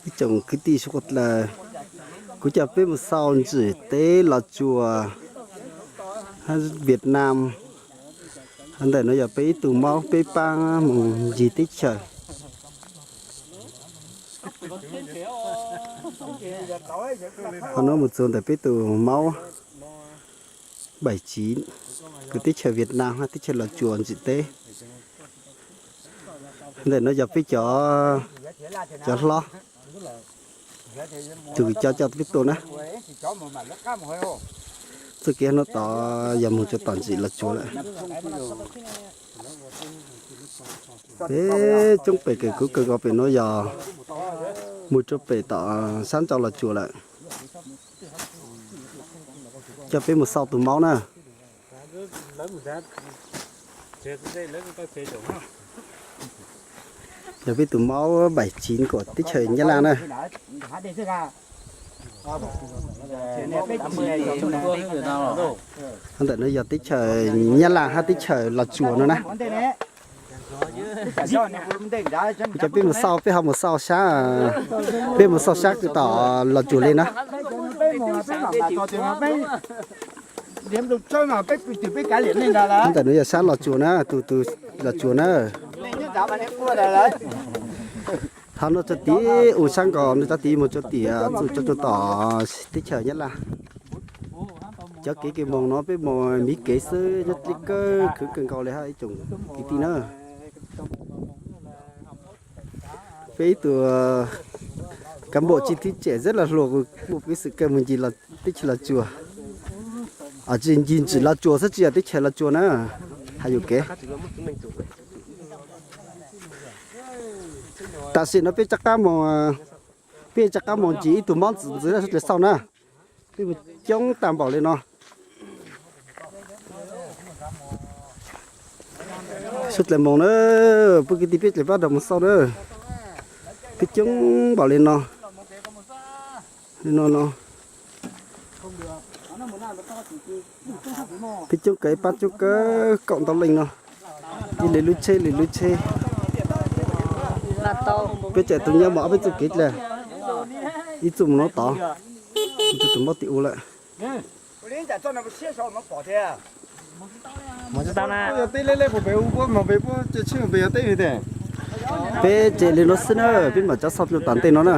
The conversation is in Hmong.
Ib tsoom kwv tij suav dlawg, kuv coj peb mus xauj ntsim teb Los Tsuas, Vietnam. Ntawm no yog peb ib tug maub peb paab mus ncig teb chaws. Qhov no mus txug ntawm peb tug maub baim tsiv, kwv teb chaws Vietnam hab teb chaws Los Tsuas ntsim teb. Ntawm no yog peb cov, cov hlob, tug co coj peb tuaj na. Txuj kev no tod yog moog rua tom ntsim Los Tsuas lawm. Peb coob pem kawg kuv kawg nkaus pem no yog moog rua pem tom sab nrau Los Tsuas lawm. Coj peb mus xauj tug maub na. Yog peb tug maub baim tsiv kuas teb chaws Nyab Laj na. Ntawm no yog teb chaws Nyab Laj hab teb chaws Los Tsuas no na. Cov peb mus xauj, peb ho mus xauj sab, peb mus xauj sab kws tom Los Tsuas li na. Ntawm no yog sab Los Tsuas na, tus, tus Los Tsuas na. Thaum no tso tid u sab nkaus no tso tid mus tso tim txuj tso rua tom teb chaws Nyab Laj. Cov kev kws moog no peb moog miv kev xwb nyob dleb kawg khwv kawg nkaus le hab ib tsoom kwv tij na. Peb ib tug cán bộ chi tiết trẻ rất là hluas kuj muaj peev xwm kawg mus ncig teb chaws Los Tsuas. Tsi ncig ntsim Los Tsuas xwb tsi yog teb chaws Los Tsuas na, hais yuam kev. Tam sim no peb rov qab moog, peb rov qab moog ncig ib tug maub ntxwv ntxwv suav dlawg xauj na. Peb mus coob tag npaum li no. Suav dlawg moog na, peb kwv tij peb dlawg pab rov moog xauj na. Peb coob npaum li no, li no no. Peb coob kawg, ib pab coob kawg kaum ntau leej no. Ib le lub tsheb le lub tsheb. Peb tseem tus nyob mus ob peb txuj kev dlawg, ib txuj mus no tod, tus maub tim u lawm. Peb tseem li no xwb na, peb mam rov xauj rua tom ntej no na.